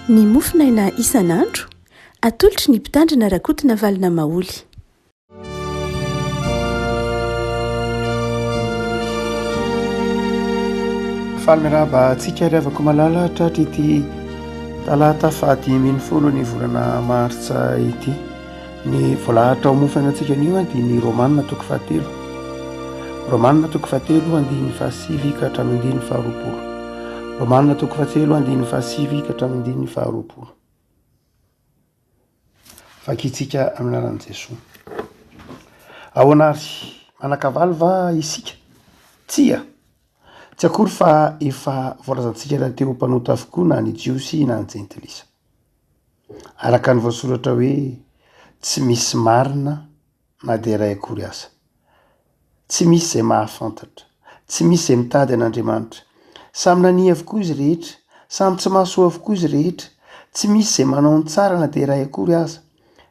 Ny mofonaina isan'andro, atolotry ny Mpitandrina Rakotonavalona Maholy. Faly miarahaba antsika ry havako malala tratry ity talata faha-15 ny volana martsa ity. Ny voalahatra ho mofo antsika anio dia ny Romana toko fahatelo. Romana toko fahatelo andininy fahasivy ka hatramin'ny andininy faharoapolo. Romana toko fahatelo andininy fahasivy ka hatramin'ny andininy faharoapolo. Vakintsika amin'ny anaran'i Jesoa. Ahoana ary? Manan-kavaly va isika? Tsia! Tsy akory fa efa voalazantsika rahateo ho mpanota avokoa na ny Jiosy na ny Jentilisa. Araka ny voasoratra hoe, Tsy misy marina na dia iray akory aza. Tsy misy izay mahafantatra. Tsy misy izay mitady an'Andriamanitra. Samy nania avokoa izy rehetra, samy tsy mahasoa avokoa izy rehetra. Tsy misy izay manao ny tsara na dia iray akory aza.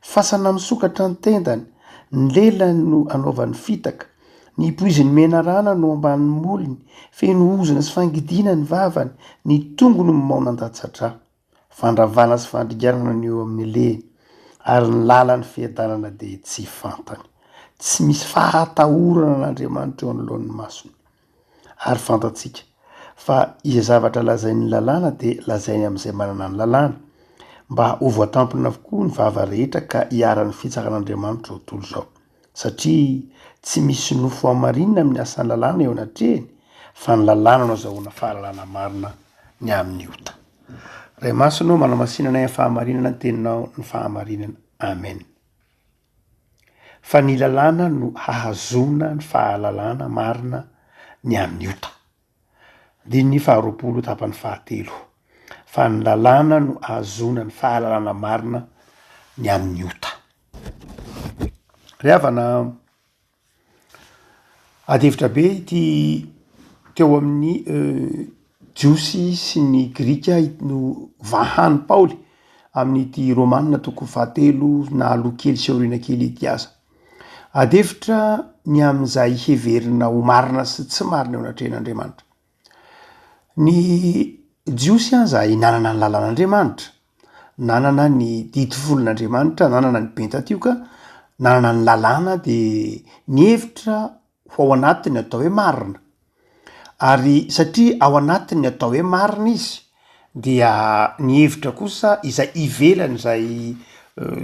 Fasana misokatra ny tendany, ny lelany no anaovany fitaka. Ny poizin'ny menarana no ambanin'ny molony, feno ozona sy fangidiana ny vavany, ny tongony mimaona an-datsa-drà. Fandravana sy fandringanana no eo amin'ny lehiny, ary ny lalan'ny fiadanana dia tsy fantany. Tsy misy fahatahorana an'Andriamanitra eo anoloan'ny masony. Ary fantatsika fa izay zavatra lazain'ny lalàna dia lazainy amin'izay manana ny lalàna, mba ho voatampina avokoa ny vava rehetra ka hiharan'ny fitsaran'Andriamanitra izao tontolo izao. Satria tsy misy nofo hamarinina amin'ny asan'ny lalàna eo anatrehiny, fa ny lalàna no azahoana fahalalana marina ny amin'ny ota. Ray Masina ô, manamasina anay amin'ny fahamarinana ny teninao ny fahamarinana. Amen. Fa ny lalàna no hahazoana ny fahalalana marina ny amin'ny ota. Andininy faharoapolo tapany fahatelo. Fa ny lalàna no ahazoana ny fahalalana marina ny amin'ny ota. Ry havana, ady hevitra be ity teo amin'ny Jiosy sy ny Grika no vahan'i Paoly amin'ity Romana toko fahatelo na aloha kely sy aoriana kely ity aza. Ady hevitra ny amin'izay heverina ho marina sy tsy marina eo anatrehan'Andriamanitra. Ny Jiosy aza nanana ny lalan'Andriamanitra, nanana ny didy folon'Andriamanitra, nanana ny Pentatioka, nanana ny lalàna de nihevitra ho ao anatin'ny atao hoe marina. Ary satria ao anatin'ny atao hoe marina izy dia nihevitra kosa izay ivelan'izay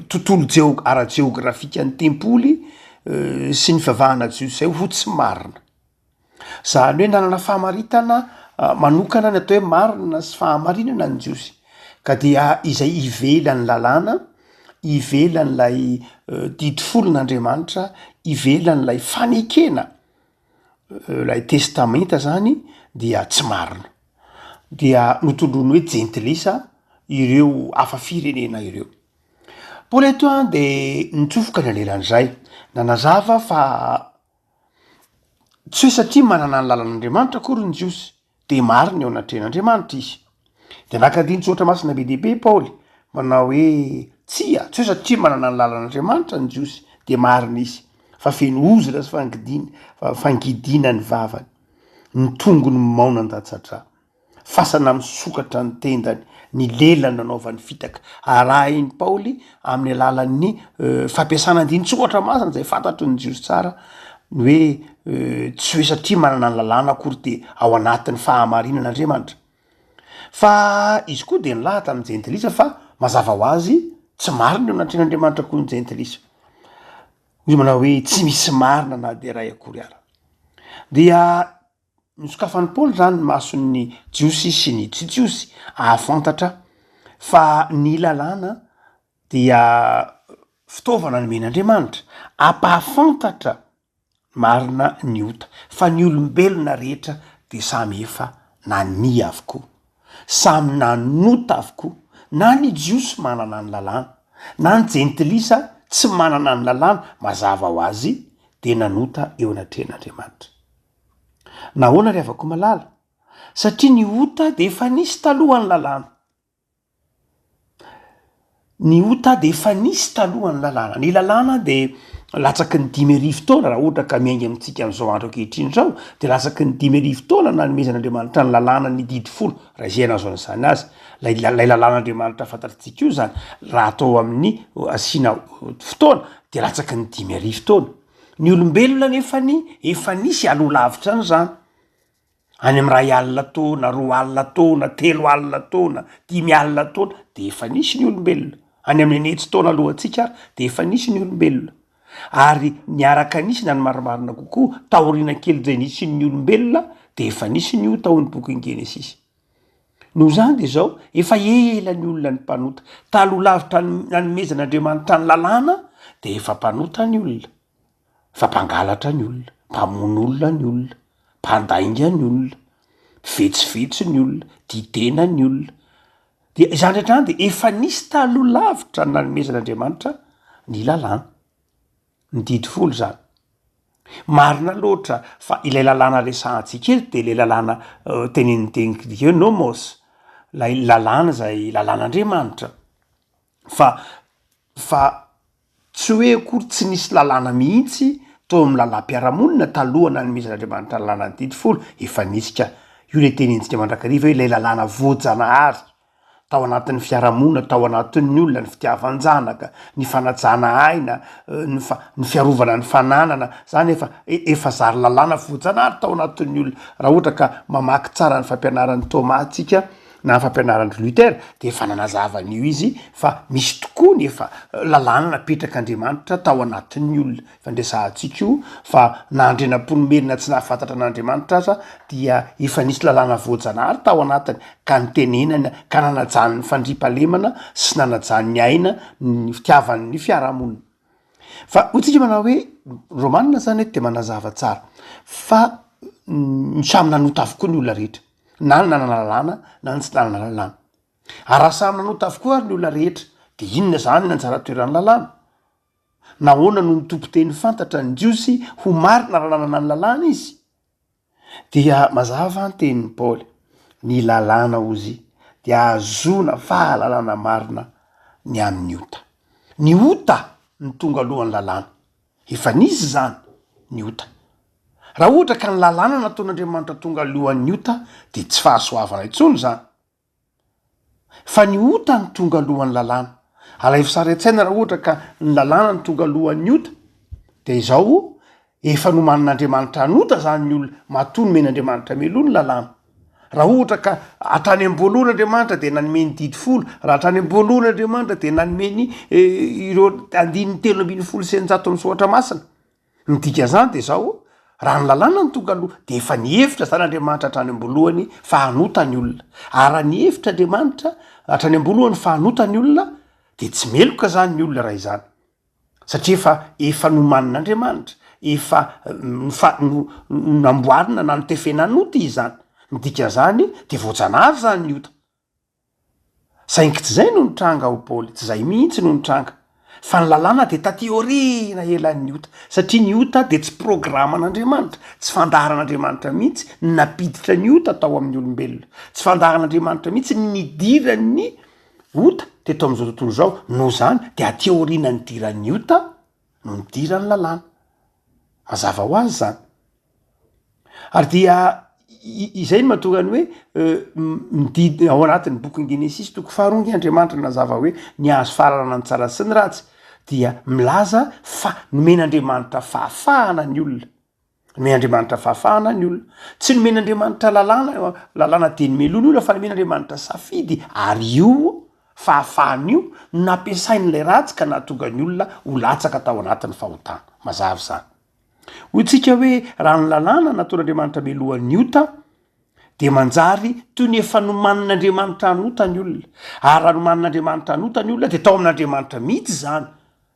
tontolo jeo- ara-jeografikan'ny tempoly sy ny fivavahana jiosy izay ho tsy marina. Zany hoe nanana famaritana manokana ny atao hoe marina sy fahamarinana ny jiosy ka dia izay ivelan'ny lalàna, ivelan'ilay didy folon'Andriamanitra, ivelan'ilay fanekena ilay testamenta zany dia tsy marina. Dia notondroiny hoe jentilisa ireo hafa firenena ireo. Paoly eto an de nitsofoka ny alelan'izay, nanazava fa Tsy hoe satria manana ny lalan'Andriamanitra akory ny Jiosy dia marina eo anatrehan'Andriamanitra izy. Dia naka andinin-tsoratra masina be dia be i Paoly manao hoe, Tsia, tsy hoe satria manana ny lalan'Andriamanitra ny Jiosy dia marina izy, fa feno ozona sy fangidiana, fangidiana ny vavany, ny tongony maona an-datsa-drà. Fasana misokatra ny tendany, ny lelany nanaovany fitaka. Arahin'i Paoly amin'ny alalan'ny fampiasana andinin-tsoratra masina izay fantatry ny Jiosy tsara ny hoe tsy hoe satria manana ny lalàna akory dia ao anatin'ny fahamarinana Andriamanitra. Fa izy koa dia nilaza tamin'ny jentilisa fa mazava ho azy tsy marina eo anatrehan'Andriamanitra koa ny jentilisa. Izy manao hoe tsy misy marina na dia iray akory ara. Dia Nosokafan'i Paoly izany ny mason'ny Jiosy sy ny tsy Jiosy hahafantatra fa ny lalàna dia fitaovana nomen'Andriamanitra hampahafantatra marina ny ota, fa ny olombelona rehetra dia samy efa nania avokoa, samy nanota avokoa, na ny Jiosy manana ny lalàna, na ny Jentilisa tsy manana ny lalàna, mazava ho azy dia nanota eo anatrehan'Andriamanitra. Nahoana ry havako malala? Satria ny ota dia efa nisy talohan'ny lalàna. Ny ota dia efa nisy talohan'ny lalàna. Ny lalàna dia. latsaky ny 5000 taona, raha ohatra ka miainga amintsika amin'izao andro ankehitriny izao, de latsaky ny 5000 taona nanomezan'Andriamanitra ny lalàna ny didy folo, raha izay anazo an'izany azy, lay lay lalàn'Andriamanitra fantatritsika io zany, raha atao amin'ny asiana fotoana de latsaky ny 5000 taona. Ny olombelona nefany efa nisy aloha lavitra an'izany. Any amin'ny ray alina taona, roa alina taona, telo alina taona, dimy alina taona de efa nisy ny olombelona. Any amin'ny an'hetsy taona alohantsika ary de efa nisy ny olombelona. Ary niaraka nisy na ny marimarina kokoa, taoriana kely izay nisian'ny olombelona de efa nisy ny ota hoy ny bokin'ny Genesisy. Noho izany de izao, efa ela ny olona ny mpanota. Taloha lavitra nanomezan'Andriamanitra ny lalàna de efa mpanota ny olona. Fa mpangalatra ny olona, mpamono olona ny olona, mpandainga ny olona, mpivetsovetso ny olona, tia tena ny olona. Dia izany rehetra izany dia efa nisy taloha lavitra ny nanomezan'Andriamanitra ny lalàna, ny didy folo izany. Marina loatra fa ilay lalàna resahantsika eto dia ilay lalàna tenenin'ny teny grika hoe nomos, ilay lalàna izay lalàn'Andriamanitra. Fa fa Tsy hoe akory tsy nisy lalàna mihitsy tao amin'ny lalàm-piarahamonina taloha nanomezan'Andriamanitra ny lalàna ny didy folo, efa nisy ka. Io ilay tenenintsika mandrakariva hoe ilay lalàna voajanahary tao anatin'ny fiarahamonina, tao anatin'ny olona, ny fitiavan-janaka, ny fanajana aina, ny fa- ny fiarovana ny fananana, zany efa efa zary lalàna voajanahary tao anatin'ny olona. Raha ohatra ka mamaky tsara ny fampianaran'i Thomas tsika, na ny fampianaran-dry Luther dia efa nanazava an'io izy fa misy tokoa ny efa lalàna napetrak'Andriamanitra tao anatin'ny olona. Efa niresahantsika io fa na Andrianampoinimerina tsy nahafantatra an'Andriamanitra aza dia efa nisy lalàna voajanahary tao anatiny ka nitenenany ka nanajany ny fandriampahalemana sy nanajany ny aina ny fitiavany ny fiarahamonina. Fa hoy tsika manao hoe Romana zany eto dia manazava tsara fa ny samy nanota avokoa ny olona rehetra. Na ny nanana lalàna na ny tsy nanana lalàna. Ary raha samy nanota avokoa ary ny olona rehetra, dia inona izany ny anjara toeran'ny lalàna? Nahoana no nitompo teny fantatra ny Jiosy ho marina raha nanana ny lalàna izy? Dia mazava ny tenin'i Paoly, ny lalàna hozy dia ahazoana fahalalana marina ny amin'ny ota. Ny ota no tonga alohan'ny lalàna. Efa nisy izany ny ota. Raha ohatra ka ny lalàna nataon'Andriamanitra tonga alohan'ny ota dia tsy fahasoavana intsony izany. Fa ny ota no tonga alohan'ny lalàna. Alaivo sary an-tsaina raha ohatra ka ny lalàna no tonga alohan'ny ota dia izao efa nomanin'Andriamanitra hanota izany ny olona matoa nomen'Andriamanitra mialoha ny lalàna. Raha ohatra ka hatrany am-boalohany Andriamanitra dia nanome ny didy folo, raha hatrany am-boalohany Andriamanitra dia nanome ny ireo andininy 613 amin'ny soratra masina. Ny dikan'izany dia izao, raha ny lalàna no tonga aloha dia efa nihevitra izany Andriamanitra hatrany am-boalohany fa hanota ny olona. Ary raha nihevitra Andriamanitra hatrany am-boalohany fa hanota ny olona dia tsy meloka izany ny olona raha izany. Satria efa efa nomanin'Andriamanitra, efa nofa- no- namboarina na notefena hanota izy izany. Ny dikan'izany dia voajanahary izany ny ota. Saingy tsy izay no nitranga ao Paoly, tsy izay mihitsy no nitranga. Fa ny lalàna dia taty aoriana elan'ny ota, satria ny ota dia tsy programan'Andriamanitra, tsy fandaharan'Andriamanitra mihitsy ny nampiditra ny ota tao amin'ny olombelona, tsy fandaharan'Andriamanitra mihitsy ny nidiran'ny ota teto amin'izao tontolo izao, noho izany dia aty aoriana nidiran'ny ota no nidiran'ny lalàna. Mazava ho azy izany. Ary dia izay no mahatonga ny hoe ny didy ao anatin'ny bokin'ny Genesisy toko faharoa nge Andriamanitra nanazava hoe ny hazo fahalalana ny tsara sy ny ratsy dia milaza fa nomen'Andriamanitra fahafahana ny olona. Nomen'Andriamanitra fahafahana ny olona. Tsy nomen'Andriamanitra lalàna, lalàna teny meloa ny olona fa nomen'Andriamanitra safidy ary io fahafahana io no nampiasain'ilay ratsy ka nahatonga ny olona ho latsaka tao anatin'ny fahotana. Mazava izany. Hoy tsika hoe raha ny lalàna nataon'Andriamanitra melohan'ny ota dia manjary toy ny efa nomanin'Andriamanitra hanota ny olona. Ary raha nomanin'Andriamanitra hanota ny olona dia tao amin'Andriamanitra mihitsy izany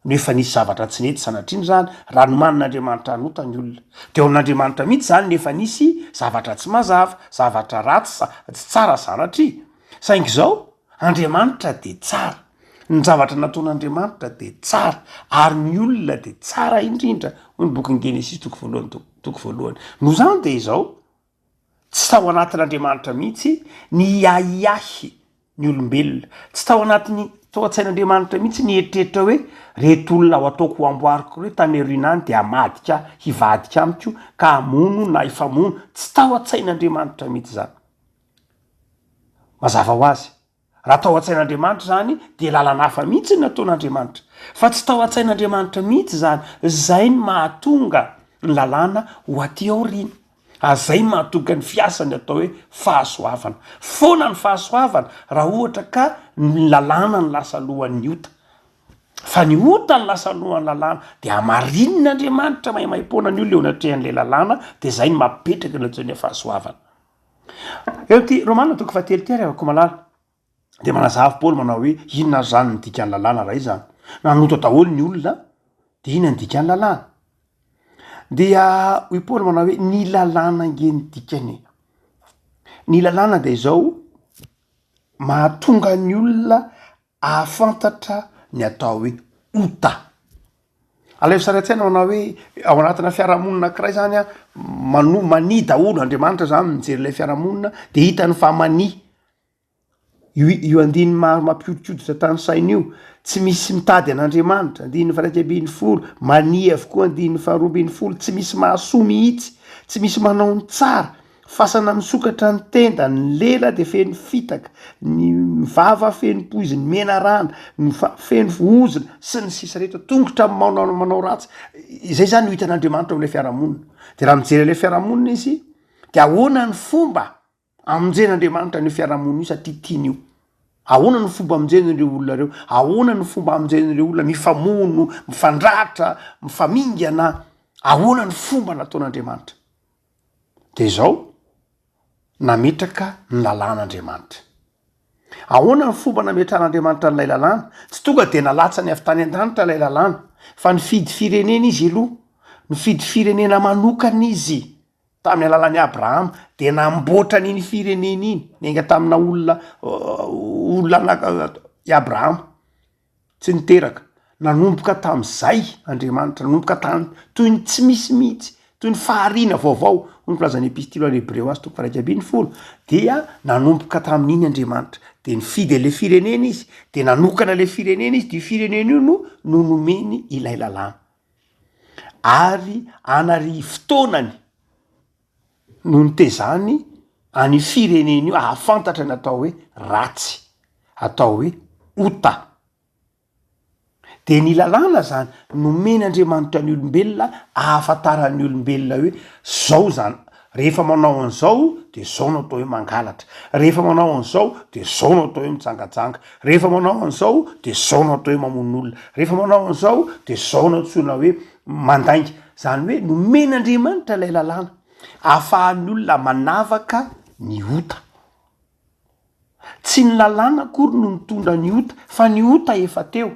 no efa nisy zavatra tsy nety sanatriana izany raha nomanin'Andriamanitra hanota ny olona. Teo amin'Andriamanitra mihitsy izany no efa nisy zavatra tsy mazava, zavatra ratsy sa tsy tsara sanatria. Saingy izao, Andriamanitra dia tsara. Ny zavatra nataon'Andriamanitra dia tsara, ary ny olona dia tsara indrindra, hoy ny bokin'ny Genesisy toko voalohany toko voalohany. Noho izany dia izao, Tsy tao anatin'Andriamanitra mihitsy ny hiahiahy ny olombelona. Tsy tao anatin'ny. Tsy ao an-tsain'Andriamanitra mihitsy ny hieritreritra hoe reto olona ho ataoko ho amboariko ireo tany aoriana any dia hamadika ahy, hivadika amiko ka hamono na hifamono. Tsy tao an-tsain'Andriamanitra mihitsy izany. Mazava ho azy, raha tao an-tsain'Andriamanitra izany dia lalana hafa mihitsy no nataon'Andriamanitra. Fa tsy tao an-tsain'Andriamanitra mihitsy izany. Izay no mahatonga ny lalàna ho aty aoriana. Ary izay no mahatonga ny fiasan'ny atao hoe fahasoavana. Foana ny fahasoavana raha ohatra ka ny lalàna no lasa alohan'ny ota. Fa ny ota no lasa alohan'ny lalàna. Dia hamarinina Andriamanitra maimaimpoana ny olona eo anatrehan'ilay lalàna, dia izay no mampipetraka ny antsoina hoe fahasoavana. Eo amin'ity Romana toko fahatelo ity ary havako malala, dia manazava Paoly manao hoe inona ary izany ny dikan'ny lalàna raha izany? Nanota daholo ny olona, dia inona ny dikan'ny lalàna? Dia hoy Paoly manao hoe ny lalàna ange ny dikany e. Ny lalàna dia izao, mahatonga ny olona ahafantatra ny atao hoe ota. Alaivo sary an-tsaina manao hoe ao anatina fiarahamonina anankiray zany an, mano- mania daholo, Andriamanitra zany mijery ilay fiarahamonina de hitany fa mania. Io io andininy maro mampihodinkoditra tanisaina io, tsy misy mitady an'Andriamanitra, andininy faha-11, mania avokoa andininy faharoa-ambin'ny-folo, tsy misy mahasoa mihitsy, tsy misy manao ny tsara, Fasana misokatra ny tenda, ny lela dia feno fitaka, ny vava feno poiziny, menarana, ny fa- feno ozona, sy ny sisa rehetra, tongotra manao manao ratsy, izay zany no hitan'Andriamanitra ao amin'ilay fiarahamonina, de raha mijery an'ilay fiarahamonina izy de ahoana ny fomba amonjen'Andriamanitra an'io fiarahamonina io satria tiany io, ahoana ny fomba amonjena ireo olona ireo, ahoana ny fomba amonjena ireo olona mifamono, mifandratra, mifamingana, ahoana ny fomba nataon'Andriamanitra? De izao, nametraka ny lalàna Andriamanitra. Ahoana ny fomba nametrahan'Andriamanitra an'ilay lalàna? Tsy tonga de nalatsany avy tany an-danitra ilay lalàna, fa nifidy firenena izy aloha, nifidy firenena manokana izy tamin'ny alalan'i Abrahama, de namboatra an'iny firenena iny, niainga tamina olona olona ana- i Abrahama. Tsy niteraka. Nanomboka tamin'izay Andriamanitra, nanomboka tany toy ny tsy misy mihitsy, toy ny fahariana vaovao, hoy ny filazan'ny Epistily ho an'ny Hebreo azy toko faha-11, dia nanomboka tamin'iny Andriamanitra. Dia nifidy an'ilay firenena izy, dia nanokana ilay firenena izy, dia io firenena io no no nomeny ilay lalàna. Ary anary fotoanany no nitezany an'io firenena io hahafantatra ny atao hoe ratsy, atao hoe ota. De ny lalàna zany nomen'Andriamanitra ny olombelona ahafantaran'ny olombelona hoe zao zany, rehefa manao an'izao de zao no atao hoe mangalatra, rehefa manao an'izao de zao no atao hoe mijangajanga, rehefa manao an'izao de zao no atao hoe mamono olona, rehefa manao an'izao de zao no antsoina hoe mandainga. Zany hoe nomen'Andriamanitra ilay lalàna ahafahan'ny olona manavaka ny ota. Tsy ny lalàna akory no nitondra ny ota fa ny ota efa teo.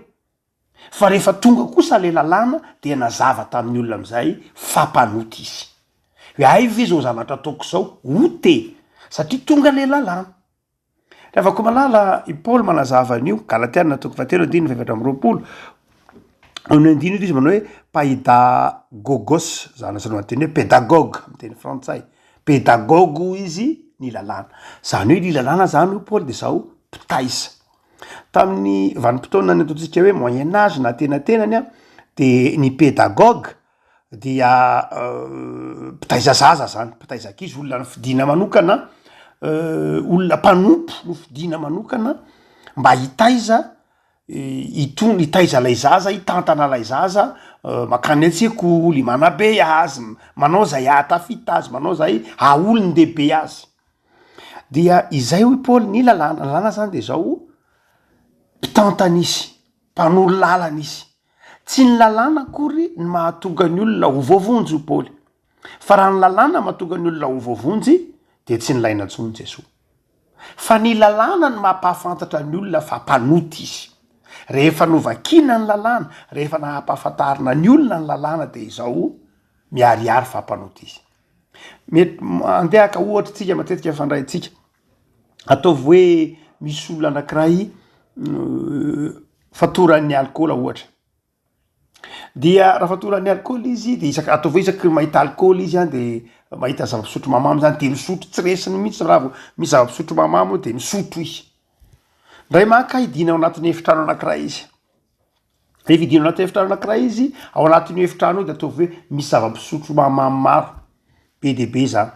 Fa rehefa tonga kosa ilay lalàna dia nazava tamin'ny olona amin'izay fa mpanota izy. Hoe hay ve izao zavatra ataoko izao ota e! Satria tonga ilay lalàna. Ry havako malala, i Paoly manazava an'io, Galatiana toko fahatelo andininy faha-24. Amin'io andininy io izy manao hoe paidagogos, zany lasa lohateny hoe pédagogue amin'ny teny frantsay. Pédagogue hoy izy ny lalàna. Zany hoe ny lalàna zany hoy Paoly de zao mpitaiza. Tamin'ny vanim-potoana ny ataontsika hoe moyen âge na antenatenany an, de ny pédagogue dia mpitaiza zaza zany, mpitaiza ankizy, olona nofidina manokana, olona mpanompo nofidina manokana mba hitaiza, hitondra, hitaiza lay zaza, hitantana lay zaza makany an-tsekoly, manabe azy, manao zay ahatafita azy, manao zay haha-olon-dehibe azy. Dia izay hoy Paoly ny lalàna, lalàna zany de zao, mpitantana izy, mpanoro lalana izy. Tsy ny lalàna akory ny mahatonga ny olona ho voavonjy hoy Paoly, fa raha ny lalàna mahatonga ny olona ho voavonjy dia tsy nilaina intsony Jesoa. Fa ny lalàna no mampahafantatra ny olona fa mpanota izy. Rehefa novakiana ny lalàna, rehefa nahampahafantarina ny olona ny lalàna dia izao miharihary fa mpanota izy. Mety andeha haka ohatra tsika matetika fandraintsika, ataovy hoe misy olona anakiray fatoran'ny alikaola ohatra, dia raha fatoran'ny alikaola izy de isaka ataovy hoe isaky ny mahita alikaola izy an de mahita zava-pisotro mahamamo zany de misotro, tsy resiny mihitsy raha vao misy zava-pisotro mahamamo de misotro izy. Indray maka hidina ao anatin'ny efitrano anankiray izy. Rehefa hidina ao anatin'ny efitrano anankiray izy, ao anatin'io efitrano io de ataovy hoe misy zava-pisotro mahamamo maro, be dia be zany,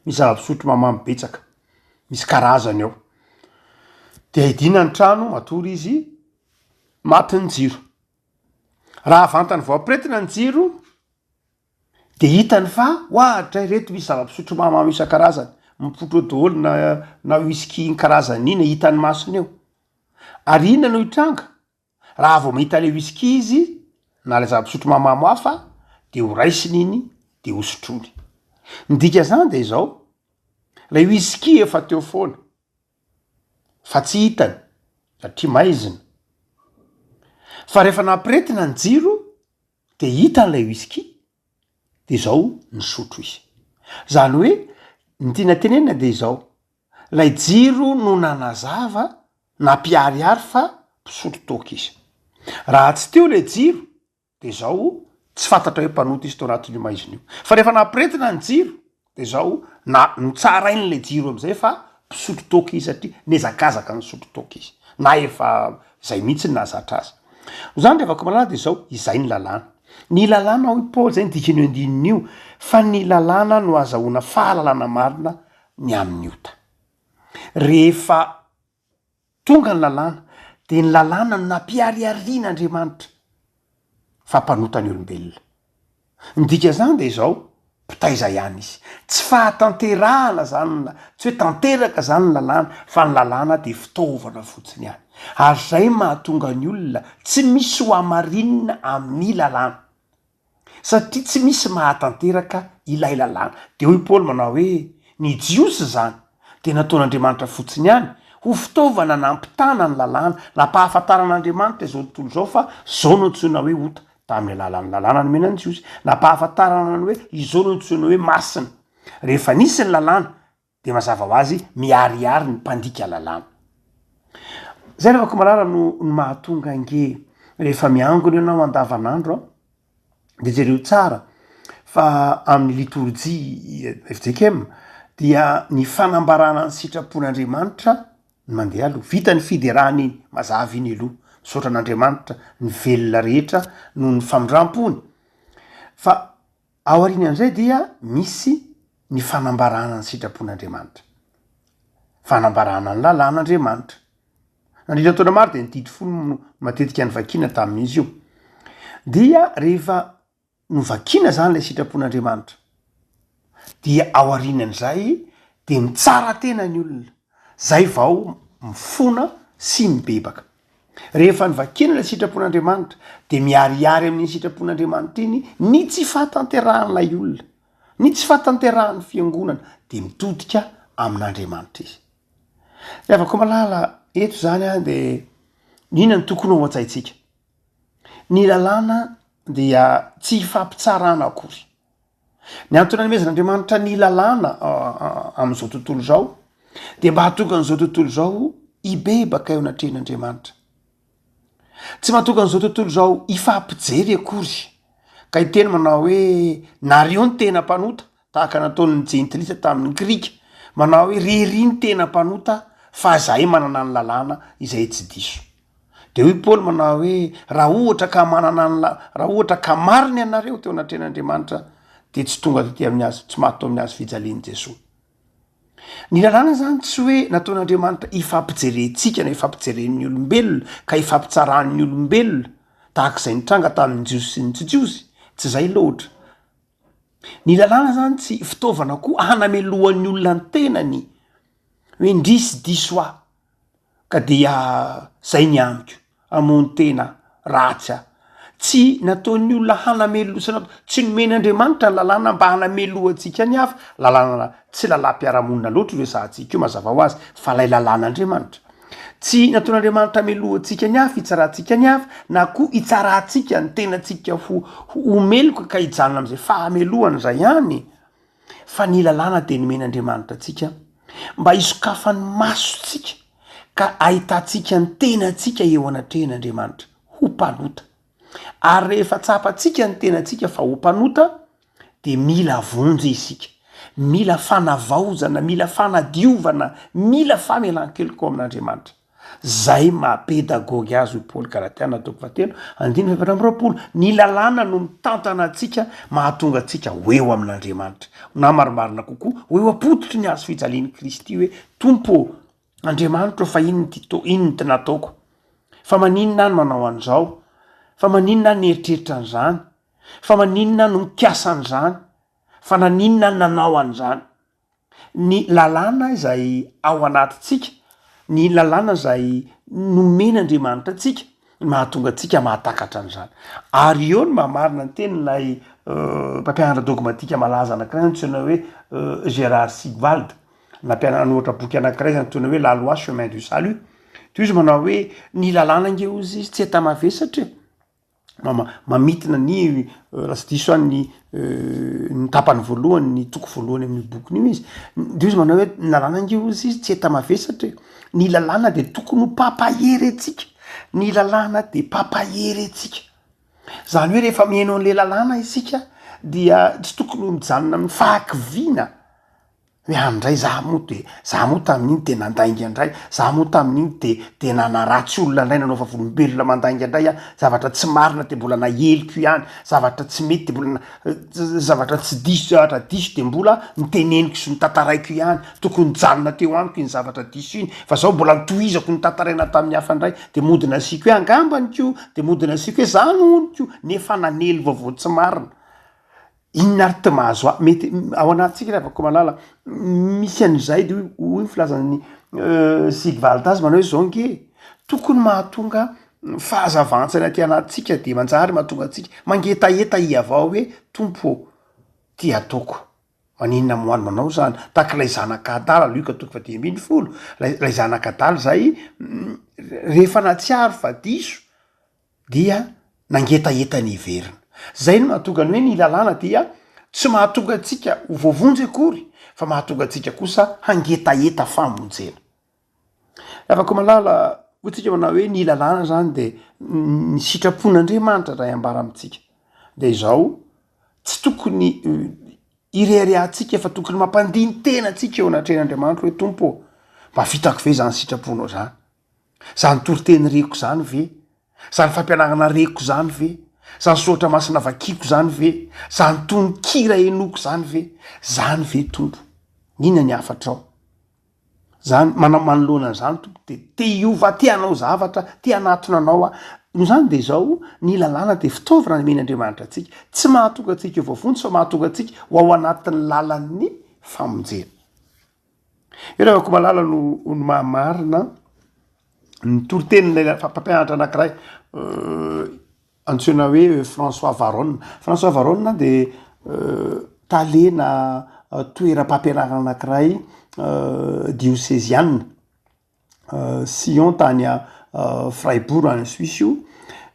misy zava-pisotro mahamamo betsaka, misy karazany ao. De hidina ny trano, matory izy, maty ny jiro. Raha vantany vao ampiretina ny jiro de hitany fa ohatra ireto misy zava-pisotro mahamamo isan-karazany, mipoitra eo daholo na na whisky iny karazany iny, hitan'ny masony eo. Ary inona no hitranga? Raha vao mahita le whisky izy na le zava-pisotro mahamamo hafa de ho raisiny iny de ho sotroiny. Ny dikan'izany de izao, lay whisky efa teo foana fa tsy hitany satria maizina, fa rehefa nampiretina ny jiro de hitany lay whisky de zao nisotro izy. Zany hoe ny tiana tenenina de izao, lay jiro no nanazava nampiharihary fa mpisotro toaka izy. Raha tsy teo le jiro de zao tsy fantatra hoe mpanota izy tao anatin'io maizina io. Fa rehefa nampiretina ny jiro de zao na notsarain'le jiro am'zay fa mpisotro toaka izy satria nihazakazaka nisotro toaka izy na efa zay mihitsy no nahazatra azy. Noho izany ry havako malala de zao, izay ny lalàna. Ny lalàna hoy Paoly, zay ny dikan'io andininy io, fa ny lalàna no azahoana fahalalana marina ny amin'ny ota. Rehefa Tonga ny lalàna, dia ny lalàna no nampihariharian'Andriamanitra fa mpanota ny olombelona. Ny dikan'izany dia izao, mpitaiza ihany izy. Tsy fahatanterahana izany ny, tsy hoe tanteraka izany ny lalàna, fa ny lalàna dia fitaovana fotsiny ihany. Ary izay mahatonga ny olona tsy misy ho hamarinina amin'ny lalàna. Satria tsy misy mahatanteraka ilay lalàna. Dia hoy Paoly manao hoe, Ny Jiosy izany dia nataon'Andriamanitra fotsiny ihany ho fitaovana nampitana ny lalàna, nampahafantaran'Andriamanitra izao tontolo izao fa izao no antsoina hoe ota, tamin'ny alalan'ny lalàna nomena ny Jiosy, nampahafantarana ny hoe izao no antsoina hoe masina. Rehefa nisy ny lalàna, dia mazava ho azy miharihary ny mpandika lalàna. Zay ry havako malala no no mahatonga ange rehefa miangona ianao andavanandro an, de jereo tsara fa amin'ny litorjia fjkm dia ny fanambarana ny sitrapon'Andriamanitra no mandeha aloha, vita ny fiderana iny, mazava iny aloha, misaotra an'Andriamanitra ny velona rehetra noho ny famindram-pony, fa Aorian'izay dia misy ny fanambarana ny sitrapon'Andriamanitra. Fanambarana ny lalàn'Andriamanitra. Nandritra ny taona maro dia ny didy folo no matetika novakiana tamin'izy io. Dia rehefa novakiana izany ilay sitrapon'Andriamanitra, dia aorianan'izay dia mitsara tena ny olona. Zay vao mifona sy mibebaka. Rehefa novakiana ilay sitrapon'Andriamanitra, dia miharihary amin'iny sitrapon'Andriamanitra iny ny tsy fahatanterahan'ilay olona, ny tsy fahatanterahan'ny fiangonana, dia mitodika amin'Andriamanitra izy. Ry havako malala, eto izany an, dia inona no tokony ao an-tsaintsika? Ny lalàna dia tsy ifampitsarana akory. Ny antony anomezan'Andriamanitra ny lalàna amin'izao tontolo izao dia mba hahatonga an'izao tontolo izao hibebaka eo anatrehan'Andriamanitra. Tsy mahatonga an'izao tontolo izao hifampijery akory ka hiteny manao hoe nareo ny tena mpanota tahaka nataon'ny jentilisa tamin'ny grika, manao hoe ry ry ny tena mpanota fa zahay manana ny lalàna izay tsy diso. De hoy Paoly manao hoe, raha ohatra ka manana ny la- raha ohatra ka marina ianareo teo anatrehan'Andriamanitra de tsy tonga taty amin'ny hazo, tsy maty teo amin'ny hazo fijalian'i Jesoa. Ny lalàna zany tsy hoe nataon'Andriamanitra hifampijerentsika na hifampijeren'ny olombelona ka hifampitsaran'ny olombelona tahaka izay nitranga tamin'ny Jiosy sy ny tsy Jiosy, tsy zay loatra. Ny lalàna zany tsy fitaovana koa hanamelohan'ny olona ny tenany hoe indrisy diso aho. Ka dia zay ny amiko, hamono tena ratsy aho. Tsy nataon'ny olona hanamelo, tsy nat- tsy nomen'Andriamanitra ny lalàna mba hanamelohantsika ny hafa, lalàna tsy lalàm-piarahamonina loatra io resahantsika io mazava ho azy fa ilay lalàn'Andriamanitra. Tsy nataon'Andriamanitra hamelohantsika ny hafa, hitsarantsika ny hafa, na koa hitsarantsika ny tenantsika ho ho meloka ka hijanona amin'izay fahamelohana izay ihany. Fa ny lalàna dia nomen'Andriamanitra antsika mba hisokafan'ny masontsika ka ahitantsika ny tenantsika eo anatrehan'Andriamanitra ho mpanota. Ary rehefa tsapantsika ny tenantsika fa ho mpanota dia mila vonjy isika, mila fanavaozana, mila fanadiovana, mila famelan-keloka ao amin'Andriamanitra. Zay maha pedagogy azy hoy Paoly Galatiana toko fahatelo andininy faha 24, ny lalàna no mitantana antsika mahatonga antsika ho eo amin'Andriamanitra, na marimarina kokoa ho eo am-pototry ny hazo fijalian'i Kristy hoe, Tompo ô, Andriamanitro ô fa inona ity to, inona ity nataoko? Fa maninona aho no manao an'izao? Fa maninona aho nieritreritra an'izany? Fa maninona aho no mikasa an'izany? Fa naninona aho nanao an'izany? Ny lalàna izay ao anatintsika, ny lalàna izay nomen'Andriamanitra antsika no mahatonga antsika mahatakatra an'izany. Ary eo no mahamarina ny tenin'ilay mpampianatra dogmatika malaza anankiray antsoina hoe Gérard Sigwald, nampiana- nanoratra boky anankiray izay antsoina hoe La loi chemin du salut. Toy izy manao hoe ny lalàna ange hozy izy tsy enta-mavesatra e. Mamintina ny raha tsy diso aho ny ny tapany voalohany ny toko voalohany amin'io bokiny io izy de izy manao hoe ny lalàna ange hozy izy tsy enta-mavesatra e, ny lalàna de tokony ho mpampahery antsika, ny lalàna de mpampahery antsika, zany hoe rehefa mihaino an'le lalàna isika dia tsy tokony ho mijanona amin'ny fahakiviana. Hoe any ndray za moa de za moa tamin'iny de nandainga ndray, za moa tamin'iny de de nanaratsy olona ndray nanao vavolombelona mandainga ndray aho, zavatra tsy marina de mbola naheliko ihany, zavatra tsy mety de mbola na- zavatra tsy diso zavatra diso de mbola noteneniko sy notantaraiko ihany, tokony nijanona teo amiko iny zavatra diso iny fa zao mbola notohizako notantaraina tamin'ny hafa ndray de mody nasiako hoe angambany ko, de mody nasiako hoe zany hono ko, nefa nanely vaovao tsy marina. Inona ary ty mahazo ahy? Mety ao anatintsika ry havako malala, misy an'izay de hoy ny filazan'i Sigvald azy manao hoe zao nge e, tokony mahatonga fahazavan-tsaina aty anatintsika de manjary mahatonga antsika mangetaheta hihavao hoe Tompo ô, ty ataoko, maninona moa no manao zany? Tahaka ilay zanaka adala, Lioka toko fahadimy ambinifolo, lay lay zanaka adala zay rehefa nahatsiaro fa diso dia nangetaheta ny hiverina. Zay no mahatonga ny hoe ny lalàna dia tsy mahatonga antsika ho voavonjy akory fa mahatonga antsika kosa hangetaheta famonjena. Havako malala, hoy tsika manao hoe ny lalàna zany de ny sitrapon'Andriamanitra ray ambara amintsika. De izao, tsy tokony ireharehantsika fa tokony mampandini-tena antsika eo anatrehan'Andriamanitra hoe Tompo ô, mba vitako ve zany sitraponao zany? Zany toriteny reko zany ve? Zany fampianarana reko zany ve? Zany soratra masina vakiko zany ve? Zany tononkira henoko zany ve? Zany ve Tompo? Inona ny hafatrao? Zany, mana- manoloana an'izany Tompo de te hiova, te hanao zavatra, te hanatona anao aho. Noho izany de izao, ny lalàna de fitaovana nomen'Andriamanitra antsika. Tsy mahatonga antsika ho voavonjy fa mahatonga antsika ho ao anatin'ny lalan'ny famonjena. Io ravako malala no no mahamarina ny toritenin'ilay mpampianatra anankiray antsoina hoe François Varone. François Varone dia tale na toeram-pampianarana anankiray dioseziana. Sion tany Freiburg any Suisse io,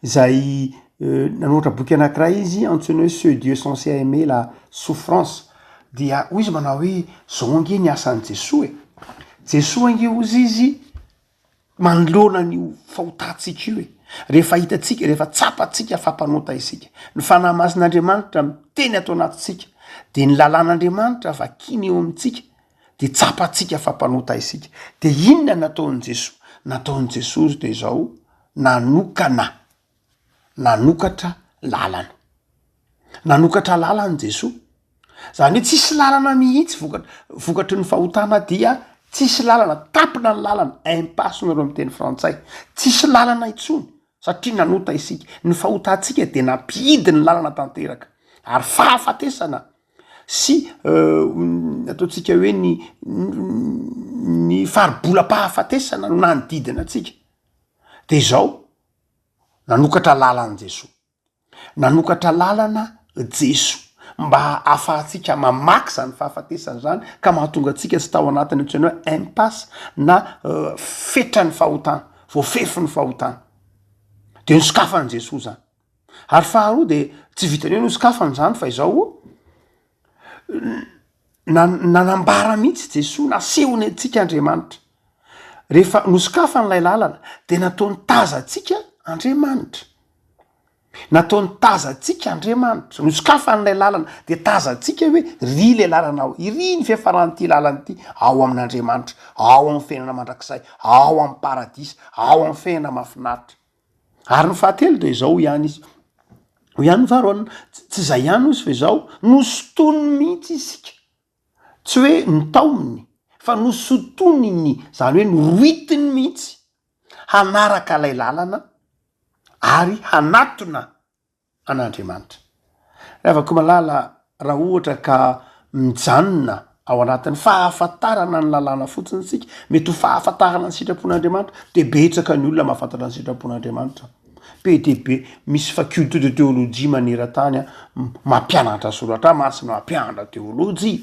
izay nanoratra boky anankiray izy antsoina hoe ce Dieu censé aimer la souffrance, dia hoy izy manao hoe zao ange ny asan'i Jesoa e, Jesoa ange hozy izy manoloana an'io fahotantsika io e, rehefa hitantsika, rehefa tsapantsika fa mpanota isika, ny Fanahy Masin'Andriamanitra miteny ato anatintsika, de ny lalàn'Andriamanitra vakiana eo amintsika, de tsapantsika fa mpanota isika. De inona nataon'i Jesoa? Nataon'i Jesoa izy de izao, nanokana, nanokatra lalana. Nanokatra lalana Jesoa. Zany hoe tsisy lalana mihitsy voka- vokatry ny fahotana dia tsisy lalana, tapina ny lalana, impasse nareo amy teny frantsay, tsisy lalana intsony satria nanota isika. Ny fahotantsika de nampihidy ny lalana tanteraka ary fahafatesana sy ataontsika hoe ny ny faribolam-pahafatesana no nanodidina antsika de izao nanokatra lalana Jesoa, nanokatra lalana Jesoa mba ahafahantsika mamaky zany fahafatesana zany ka mahatonga antsika tsy tao anatin'ny antsoina hoe impasse na fetran'ny fahotana, voafefin'ny fahotana, de nosokafan'i Jesoa zany. Ary faharoa de tsy vitan'ny hoe nosokafana izany fa izao nanambara mihitsy Jesoa, nasehony antsika Andriamanitra. Rehefa nosokafany ilay lalana de nataony tazantsika Andriamanitra. Nataony tazantsika Andriamanitra, nosokafany ilay lalana, dia tazantsika hoe ry ilay lalana ao, iry ny fiafaran'ity lalana ity, ao amin'Andriamanitra, ao amin'ny fiainana mandrakizay, ao amin'ny paradisa, ao amin'ny fiainana mahafinaritra. Ary ny fahatelo dia izao hoy ihany izy, hoy ihany ny faharoanina, tsy izay ihany hozy fa izao, nosintoniny mihitsy isika. Tsy hoe notaominy, fa nosintoniny, izany hoe norohitiny mihitsy hanaraka ilay lalana ary hanatona an'Andriamanitra. Ry havako malala, raha ohatra ka mijanona ao anatin'ny fahafantarana ny lalàna fotsiny isika, mety ho fahafantarana ny sitrapon'Andriamanitra, dia betsaka ny olona mahafantatra ny sitrapon'Andriamanitra. Be dia be, misy faculté de théologie maneran-tany mampianatra soratra masina, mampianatra teolojia,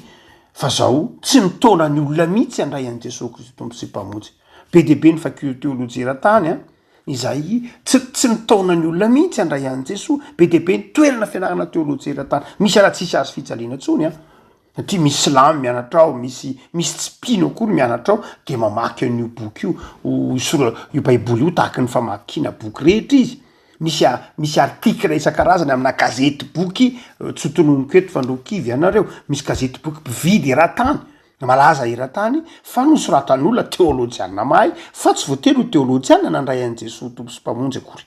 fa zao tsy mitaona ny olona mihitsy handray an'i Jesoa Kristy Tompo sy Mpamonjy. Be dia be ny faculté teolojia eran-tany an, izay tsy tsy mitaona ny olona mihitsy handray an'i Jesoa. Be dia be ny toerana fianarana teolojia eran-tany. Misy ara tsisy hazo fijaliana intsony an. Satria misy silamo mianatra ao, misy misy tsy mpino akory mianatra ao, de mamaky an'io boky io, io sora- io baiboly io tahaky ny famakiana boky rehetra izy. Misy a- misy article isan-karazany amina gazety boky, tsy ho tononiko eto fa ndrô kivy ianareo, misy gazety boky mpividy eran-tany, malaza eran-tany fa nosoratan'olona teolojiana mahay, fa tsy voatery ho teolojiana nandray an'i Jesoa Tompo sy Mpamonjy akory.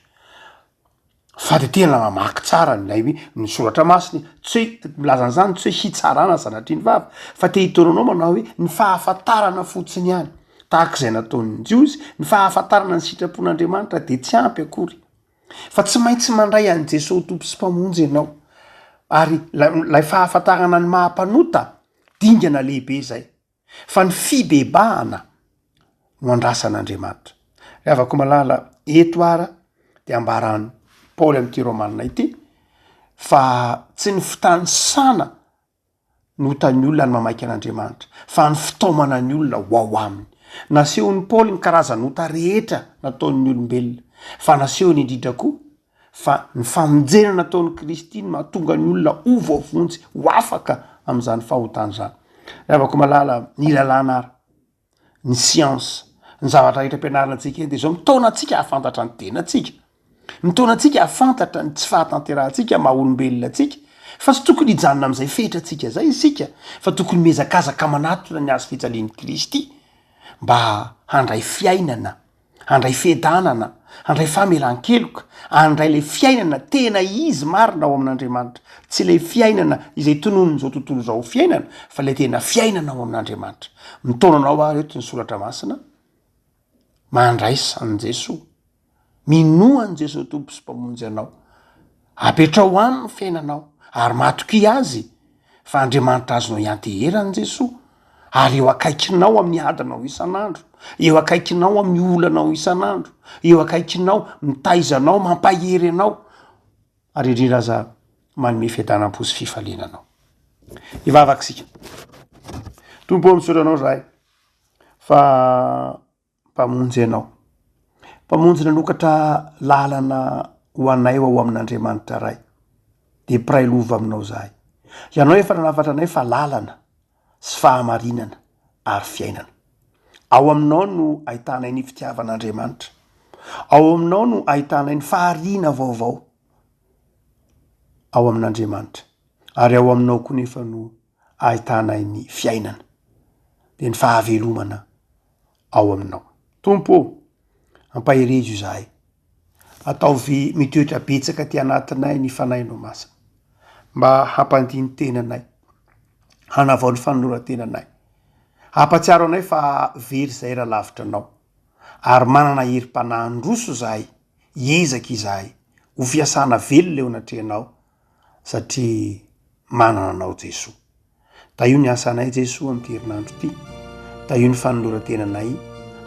Fa de tena mamaky tsara an'ilay hoe ny soratra masina e, tsy hoe milaza an'izany tsy hoe hitsarana sanatria ny vava fa te hitaona anao manao hoe ny fahafantarana fotsiny ihany tahaka izay nataon'ny jiosy, ny fahafantarana ny sitrapon'Andriamanitra de tsy ampy akory fa tsy maintsy mandray an'i Jesoa ho Tompo sy Mpamonjy ianao ary lay fahafantarana ny maha mpanota dingana lehibe izay. Fa ny fibebahana no andrasan'Andriamanitra. Ry havako malala, eto ara dia ambaran'i Paoly amin'ity Romana ity fa tsy ny fitanisana ny otan'ny olona no mamaika an'Andriamanitra, fa ny fitaomana ny olona ho ao aminy. Nasehon'i Paoly ny karazan'ota rehetra nataon'ny olombelona, fa nasehony indrindra koa fa ny famonjena nataon'i Kristy no mahatonga ny olona ho voavonjy, ho afaka amin'izany fahotana izany. Ry havako malala, ny lalàna ary, ny siansa, ny zavatra rehetra ampianarina antsika eny dia izao mitaona antsika hahafantatra ny tenantsika, mitaona antsika hahafantatra ny tsy fahatanterahantsika maha olombelona antsika, fa tsy tokony hijanona amin'izay fetrantsika izay isika, fa tokony mihazakazaka manatona ny hazo fijalian'i Kristy mba handray fiainana handray fiadanana, handray famelan-keloka, handray ilay fiainana tena izy marina ao amin'Andriamanitra. Tsy ilay fiainana izay tononin'izao tontolo izao ho fiainana, fa ilay tena fiainana ao amin'Andriamanitra. Mitaona anao ary eto ny soratra masina, mandraisa an'i Jesoa. Minoa an'i Jesoa Tompo sy Mpamonjy anao. Apetrao aminy ny fiainanao ary matokia Azy fa Andriamanitra azonao ianteherana Jesoa ary eo akaikinao amin'ny adinao isan'andro, eo akaikinao amin'ny olanao isan'andro, eo akaikinao mitaiza anao, mampahery anao ary indrindra aza manome fiadanam-po sy fifaliana anao. Hivavaka isika. Tompo ô, misaotra anao zahay fa Mpamonjy ianao. Mpamonjy nanokatra lalana ho anay ho ao amin'Andriamanitra Ray. Dia mpiray lova aminao izahay. Ianao efa nanafatra anay fa lalana sy fahamarinana ary fiainana. Ao aminao no ahitanay ny fitiavan'Andriamanitra. Ao aminao no ahitanay ny fahariana vaovao ao amin'Andriamanitra. Ary ao aminao koa nefa no ahitanay ny fiainana, dia ny fahavelomana ao aminao. Tompo ô, ampaherezo izahay. Ataovy mitoetra betsaka aty anatinay ny Fanahinao Masina, mba hampandiny tena anay, hanavao ny fanoloran-tenanay, hampatsiaro anay fa very izahay raha lavitra Anao, ary manana herim-panahy handroso izahay, hiezaka izahay, ho fiasana velona eo anatrehanao, satria manana anao Jesoa. Tahio ny asanay Jesoa amin'ity herinandro ity. Tahio ny fanoloran-tenanay.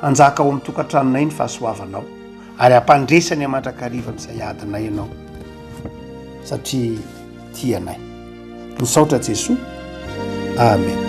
Hanjaka ao amin'ny tokantranonay ny fahasoavanao ary hampandresy anay mandrakariva amin'izay adinay ianao satria tia anay. Misaotra Jesoa. Amen.